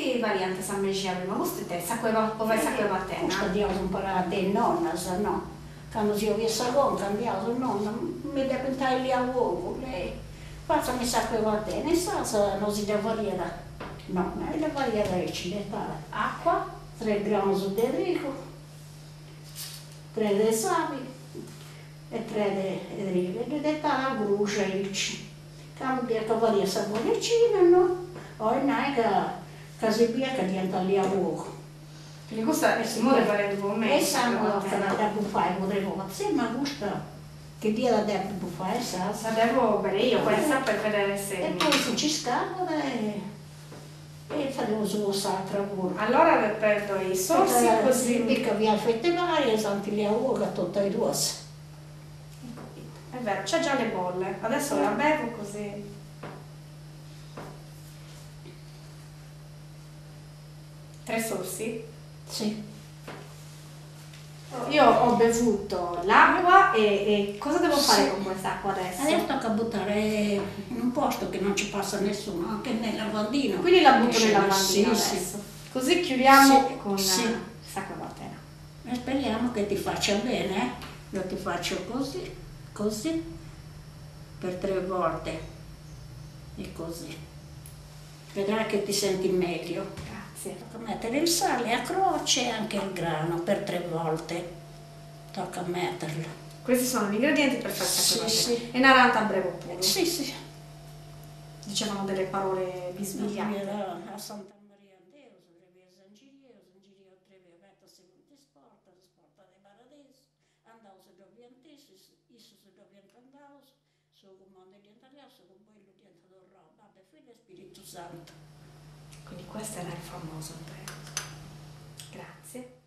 Comenti fadiant sa mexina prima? Custu ita est? S'acua po fai s'acua 'e patena? Custa dd'iaus imparada de is nonnas, no? Candu si 'obiat sa conca andiaus, nonna, mi depint ai liau ogu, lei, fatzami s'acua 'e patena, insaras nosi dda fadiat nonna e dda fadiat aici, dd'etat Acua? Tres granus de trigu, tres de sabi e tres de trigu e ddu ghetat a gruxi aici. Candu biiat ca fadiat sa bollicina no, 'olit nai ca ca si biiat ca dd'iant liau ogu. Quindi custa est su modu 'e fai po mei. E insaras tocat a dda bufai po tres bortas, sì ma custa chi dd'iat a depi bufai insaras. La devo bere io questa per vedere se. E poi si nci scavat e e fadeus s'atra puru. Allora prendo i sorsi così. Si bit ca fiat feti pari e s'ant liau ogu a totu e duas. È vero, c'ha già le bolle, adesso la bevo così. Tre sorsi? Sì. Io ho bevuto l'acqua e e cosa devo fare con quest'acqua adesso? Adesso tocca buttare in un posto che non ci passa nessuno, anche nel lavandino. Quindi la butto nel lavandino Sì, adesso. Così chiudiamo Sì, con sì. s'acqua 'e patena. E speriamo che ti faccia bene, eh. Io ti faccio così, così, per tre volte e così. Vedrai che ti senti meglio. Grazie. Tocca mettere il sale a croce e anche il grano per tre volte. Tocca metterlo. Questi sono gli ingredienti per fare s'acqua 'e Sì, patena. sì. E narant a breu puru. Sì, sì. Dicevano delle parole bisbigliate. A Santa Maria andeus, trebeus ingiriaus, ingiriaus trebei abertas si funt is portas, is portas de paradisu, andaus ddo fiant issus, issus ddo fiant andaus, su cumandu dd'iant liau, su bellu dd'iant torrau, Babbu e Fillu e Spiritu Santu. Quindi questo era il famoso Deus. Grazie.